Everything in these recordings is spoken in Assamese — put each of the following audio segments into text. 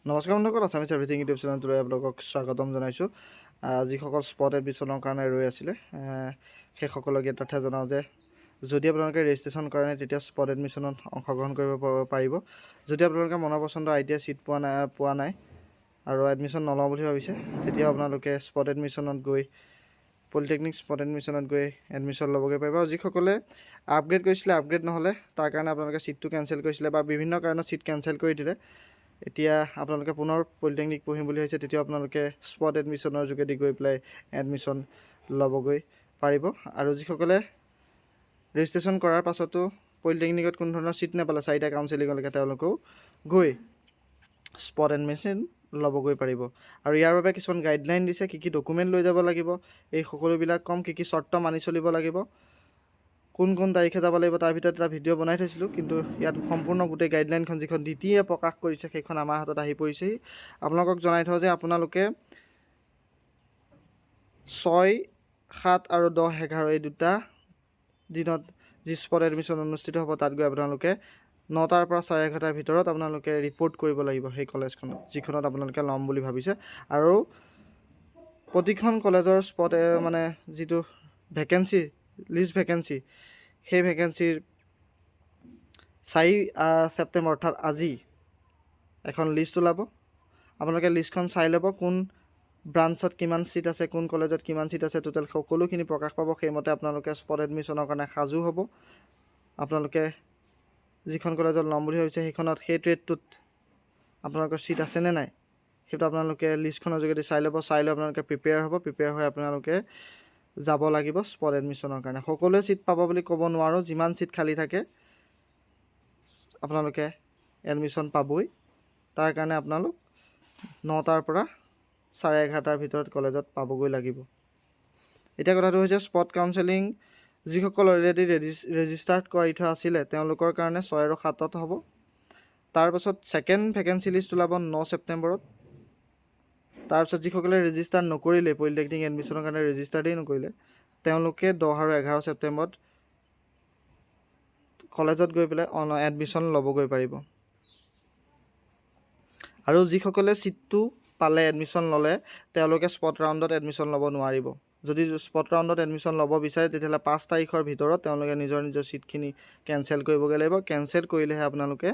নমস্কাৰ বন্ধুসকল, আছামিছ এভৰিথিং ইউটিউব চেনেলটোলৈ আপোনালোকক স্বাগতম জনাইছোঁ। যিসকল স্পট এডমিশ্যনৰ কাৰণে ৰৈ আছিলে, সেইসকলক ইয়াত জনাওঁ যে যদি আপোনালোকে ৰেজিষ্ট্ৰেশ্যন কৰা নাই, তেতিয়া স্পট এডমিশ্যনত অংশগ্ৰহণ কৰিব পাৰিব। যদি আপোনালোকে মনৰ পচন্দৰ আই টি I seat পোৱা নাই আৰু এডমিশ্যন নলওঁ বুলি ভাবিছে, তেতিয়া আপোনালোকে স্পট এডমিশ্যনত গৈ, পলিটেকনিক স্পট এডমিশ্যনত গৈ এডমিশ্যন ল'বগৈ পাৰিব। আৰু যিসকলে আপগ্ৰেড কৰিছিলে, আপগ্ৰেড নহ'লে, তাৰ কাৰণে আপোনালোকে ছিটটো কেঞ্চেল কৰিছিলে বা বিভিন্ন কাৰণত ছিট কেঞ্চেল কৰি দিলে, এতিয়া আপোনালোকে পুনৰ পলিটেকনিক পঢ়িম বুলি ভাবিছে, তেতিয়া আপোনালোকে স্পট এডমিশ্যনৰ যোগেদি গৈ পেলাই এডমিশ্যন ল'বগৈ পাৰিব। আৰু যিসকলে ৰেজিষ্ট্ৰেশ্যন কৰাৰ পাছতো পলিটেকনিকত কোনো ধৰণৰ ছিট নাপালে চাৰিটা কাউন্সেলিঙলৈকে, তেওঁলোকেও গৈ স্পট এডমিশ্যন ল'বগৈ পাৰিব। আৰু ইয়াৰ বাবে কিছুমান গাইডলাইন দিছে, কি কি ডকুমেণ্ট লৈ যাব লাগিব, এই সকলোবিলাক ক'ম। কি কি চৰ্ত মানি চলিব লাগিব, কোন কোন তাৰিখে যাব লাগিব, তাৰ ভিতৰত এটা ভিডিঅ' বনাই থৈছিলোঁ। কিন্তু ইয়াত সম্পূৰ্ণ গোটেই গাইডলাইনখন, যিখন ডিটিয়ে প্ৰকাশ কৰিছে, সেইখন আমাৰ হাতত আহি পৰিছেহি। আপোনালোকক জনাই থওঁ যে আপোনালোকে 6, 7 আৰু 10, 11 এই দুটা দিনত যি স্পট এডমিশ্যন অনুষ্ঠিত হ'ব, তাত গৈ আপোনালোকে 9টাৰ পৰা 11:30ৰ ভিতৰত আপোনালোকে ৰিপৰ্ট কৰিব লাগিব সেই কলেজখনত, যিখনত আপোনালোকে ল'ম বুলি ভাবিছে। আৰু প্ৰতিখন কলেজৰ স্পট মানে যিটো ভেকেঞ্চি লিষ্ট, ভেকেঞ্চি, সেই ভেকেঞ্চিৰ 4 ছেপ্টেম্বৰ অৰ্থাৎ আজি এখন লিষ্ট ওলাব। আপোনালোকে লিষ্টখন চাই ল'ব, কোন ব্ৰাঞ্চত কিমান ছিট আছে, কোন কলেজত কিমান ছিট আছে, টোটেল সকলোখিনি প্ৰকাশ পাব। সেইমতে আপোনালোকে স্পট এডমিশ্যনৰ কাৰণে সাজু হ'ব। আপোনালোকে যিখন কলেজত ল'ম বুলি ভাবিছে, সেইখনত সেই ট্ৰেডটোত আপোনালোকৰ ছিট আছেনে নাই, সেইটো আপোনালোকে লিষ্টখনৰ যোগেদি চাই ল'ব। চাই লৈ আপোনালোকে প্ৰিপেয়াৰ হ'ব। প্ৰিপেয়াৰ হৈ আপোনালোকে যাব লাগিব স্পট এডমিশ্যনৰ কাৰণে। সকলোৱে ছিট পাব বুলি ক'ব নোৱাৰোঁ। যিমান ছিট খালী থাকে, আপোনালোকে এডমিশ্যন পাবই। তাৰ কাৰণে আপোনালোক 9টাৰ পৰা 11:30ৰ ভিতৰত কলেজত পাবগৈ লাগিব। এতিয়া কথাটো হৈছে, স্পট কাউন্সেলিং যিসকল অলৰেডি ৰেজিষ্টাৰ্ড কৰি থোৱা আছিলে, তেওঁলোকৰ কাৰণে 6 আৰু 7ত হ'ব। তাৰপাছত ছেকেণ্ড ভেকেঞ্চি লিষ্ট ওলাব 9 ছেপ্টেম্বৰত। তাৰপিছত যিসকলে ৰেজিষ্টাৰ নকৰিলে, পলিটেকনিক এডমিশ্যনৰ কাৰণে ৰেজিষ্টাৰ্ডেই নকৰিলে, তেওঁলোকে 10 আৰু 11 ছেপ্টেম্বৰত কলেজত গৈ পেলাই এডমিশ্যন ল'বগৈ পাৰিব। আৰু যিসকলে ছিটটো পালে, এডমিশ্যন ল'লে, তেওঁলোকে স্পট ৰাউণ্ডত এডমিশ্যন ল'ব নোৱাৰিব। যদি স্পট ৰাউণ্ডত এডমিশ্যন ল'ব বিচাৰে, তেতিয়াহ'লে 5 তাৰিখৰ ভিতৰত তেওঁলোকে নিজৰ নিজৰ ছিটখিনি কেঞ্চেল কৰিবগৈ লাগিব। কেঞ্চেল কৰিলেহে আপোনালোকে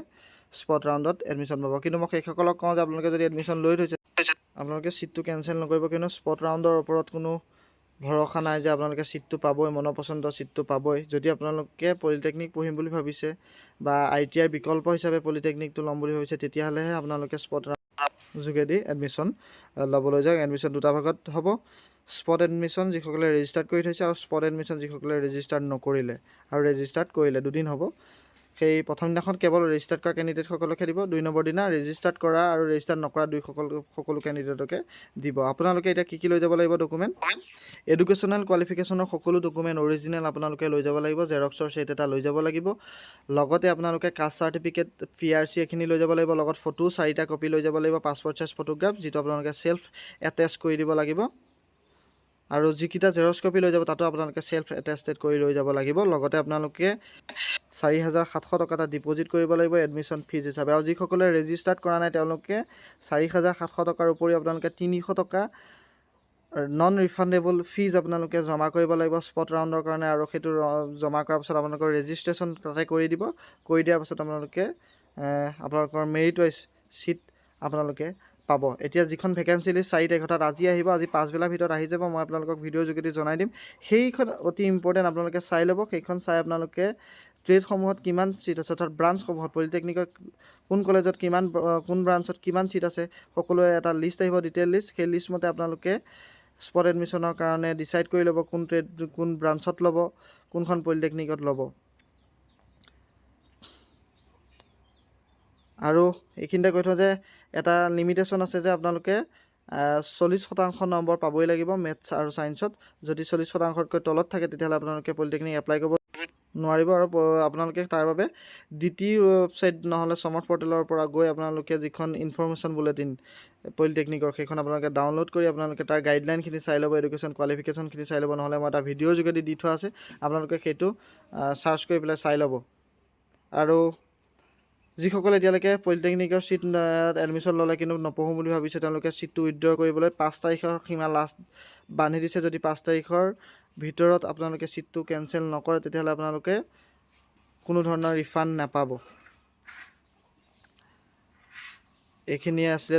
স্পট ৰাউণ্ডত এডমিশ্যন পাব। কিন্তু মই সেইসকলক কওঁ যে আপোনালোকে যদি এডমিশ্যন লৈ থৈছে, আপোনালোকে ছিটটো কেঞ্চেল নকৰিব। কিয়নো স্পট ৰাউণ্ডৰ ওপৰত কোনো ভৰসা নাই যে আপোনালোকে ছিটটো পাবই, মনৰ পচন্দৰ ছিটটো পাবই। যদি আপোনালোকে পলিটেকনিক পঢ়িম বুলি ভাবিছে বা আই টি আইৰ বিকল্প হিচাপে পলিটেকনিকটো ল'ম বুলি ভাবিছে, তেতিয়াহ'লেহে আপোনালোকে স্পট যোগেদি এডমিশ্যন ল'বলৈ যাওক। এডমিশ্যন দুটা ভাগত হ'ব, স্পট এডমিশ্যন যিসকলে ৰেজিষ্টাৰ্ড কৰি থৈছে আৰু স্পট এডমিশ্যন যিসকলে ৰেজিষ্টাৰ্ড নকৰিলে আৰু ৰেজিষ্টাৰ্ড কৰিলে, দুদিন হ'ব। সেই প্ৰথম দিনাখন কেৱল ৰেজিষ্টাৰ্ড কৰা কেণ্ডিডেটসকলকহে দিব। দুই নম্বৰ দিনা ৰেজিষ্টাৰ্ড কৰা আৰু ৰেজিষ্টাৰ্ড নকৰা দুই সকলো কেণ্ডিডেটকে দিব। আপোনালোকে এতিয়া কি কি লৈ যাব লাগিব ডকুমেণ্ট? এডুকেশ্যনেল কোৱালিফিকেশ্যনৰ সকলো ডকুমেণ্ট অৰিজিনেল আপোনালোকে লৈ যাব লাগিব। জেৰক্সৰ ছেট এটা লৈ যাব লাগিব। লগতে আপোনালোকে caste certificate, P R C এইখিনি লৈ যাব লাগিব। লগত ফটো চাৰিটা কপি লৈ যাব লাগিব, পাছপৰ্ট চাইজ ফটোগ্ৰাফ, যিটো আপোনালোকে চেল্ফ এটেচ কৰি দিব লাগিব। আৰু যিকেইটা জেৰক্স কপি লৈ যাব, তাতো আপোনালোকে চেল্ফ এটেষ্টেড কৰি লৈ যাব লাগিব। লগতে আপোনালোকে 4700 টকা এটা ডিপ'জিট কৰিব লাগিব এডমিশ্যন ফিজ হিচাপে। আৰু যিসকলে ৰেজিষ্টাৰ্ড কৰা নাই, তেওঁলোকে 4700 টকাৰ উপৰিও আপোনালোকে 300 টকা নন ৰিফাণ্ডেবল ফিজ আপোনালোকে জমা কৰিব লাগিব স্পট ৰাউণ্ডৰ কাৰণে। আৰু সেইটো জমা কৰাৰ পাছত আপোনালোকৰ ৰেজিষ্ট্ৰেশ্যন তাতে কৰি দিব। কৰি দিয়াৰ পাছত আপোনালোকে আপোনালোকৰ মেৰিট ৱাইজ ছিট আপোনালোকে পাব। এতিয়া যিখন ভেকেঞ্চি লিষ্ট 4 তাৰিখ অৰ্থাৎ আজি আহিব, আজি পাছবেলাৰ ভিতৰত আহি যাব। মই আপোনালোকক ভিডিঅ'ৰ যোগেদি জনাই দিম। সেইখন অতি ইম্পৰ্টেণ্ট, আপোনালোকে চাই ল'ব। সেইখন চাই আপোনালোকে ট্ৰেডসমূহত কিমান ছিট আছে, অৰ্থাৎ ব্ৰাঞ্চসমূহত পলিটেকনিকত কোন কলেজত কিমান, কোন ব্ৰাঞ্চত কিমান ছিট আছে, সকলোৰে এটা লিষ্ট আহিব, ডিটেইল লিষ্ট। সেই লিষ্ট মতে আপোনালোকে স্পট এডমিশ্যনৰ কাৰণে ডিচাইড কৰি ল'ব, কোন ট্ৰেড, কোন ব্ৰাঞ্চত ল'ব, কোনখন পলিটেকনিকত ল'ব। আৰু এইখিনিতে কৈ থওঁ যে এটা লিমিটেশ্যন আছে যে আপোনালোকে 40% নম্বৰ পাবই লাগিব মেথছ আৰু ছায়েন্সত। যদি 40%তকৈ তলত থাকে, তেতিয়াহ'লে আপোনালোকে পলিটেকনিক এপ্লাই কৰিব নোৱাৰিব। আৰু আপোনালোকে তাৰ বাবে ডি টি ৱেবছাইট নহ'লে সমৰ্থ পৰ্টেলৰ পৰা গৈ আপোনালোকে যিখন ইনফৰ্মেশ্যন বুলেটিন পলিটেকনিকৰ, সেইখন আপোনালোকে ডাউনলোড কৰি আপোনালোকে তাৰ গাইডলাইনখিনি চাই ল'ব, এডুকেশ্যন কোৱালিফিকেশ্যনখিনি চাই ল'ব। নহ'লে মই এটা ভিডিঅ'ৰ যোগেদি দি থোৱা আছে, আপোনালোকে সেইটো চাৰ্চ কৰি পেলাই চাই ল'ব। আৰু যিসকলে এতিয়ালৈকে পলিটেকনিকৰ ছিট এডমিশ্যন ল'লে কিন্তু নপঢ়োঁ বুলি ভাবিছে, তেওঁলোকে ছিটটো উইথড্ৰ কৰিবলৈ 5 তাৰিখৰ সীমা লাষ্ট বান্ধি দিছে। যদি 5 তাৰিখৰ ভিতৰত আপোনালোকে ছিটটো কেঞ্চেল নকৰে, তেতিয়াহ'লে আপোনালোকে কোনো ধৰণৰ ৰিফাণ্ড নাপাব। এইখিনিয়ে আছিলে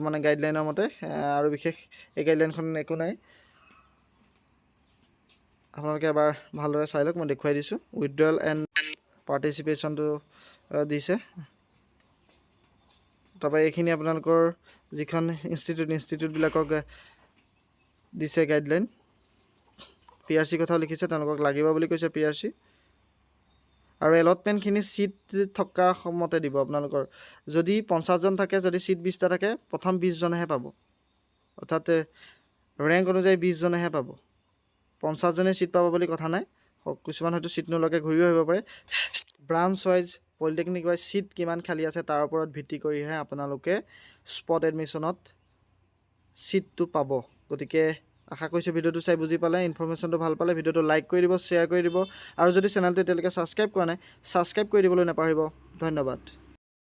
মানে গাইডলাইনৰ মতে। আৰু বিশেষ এই গাইডলাইনখন একো নাই। আপোনালোকে এবাৰ ভালদৰে চাই লওক, মই দেখুৱাই দিছোঁ। উইথড্ৰল এণ্ড পাৰ্টিচিপেশ্যনটো দিছে। তাৰপৰা এইখিনি আপোনালোকৰ যিখন ইনষ্টিটিউটবিলাকক দিছে গাইডলাইন। পি আৰ চি কথাও লিখিছে, তেওঁলোকক লাগিব বুলি কৈছে পি আৰ চি। আৰু এলটমেণ্টখিনি ছিট থকা মতে দিব। আপোনালোকৰ যদি 50জন থাকে, যদি ছিট 20টা থাকে, প্ৰথম 20জনেহে পাব। অৰ্থাৎ ৰেংক অনুযায়ী 20জনেহে পাব। 50জনে ছিট পাব বুলি কথা নাই। কিছুমান হয়তো ছিট নোলোৱাকৈ ঘূৰিও আহিব পাৰে। Branch wise, polytechnic wise seat কিমান খালী আছে, তাৰ ওপৰত ভিত্তি কৰিহে আপোনালোকে স্পট এডমিশ্যনত ছিটটো পাব। গতিকে আশা কৰিছোঁ ভিডিঅ'টো চাই বুজি পালে, ইনফৰ্মেশ্যনটো ভাল পালে। ভিডিঅ'টো লাইক কৰি দিব, শ্বেয়াৰ কৰি দিব আৰু যদি চেনেলটো এতিয়ালৈকে ছাবস্ক্ৰাইব কৰা নাই, ছাবস্ক্ৰাইব কৰি দিবলৈ নাপাহৰিব। ধন্যবাদ।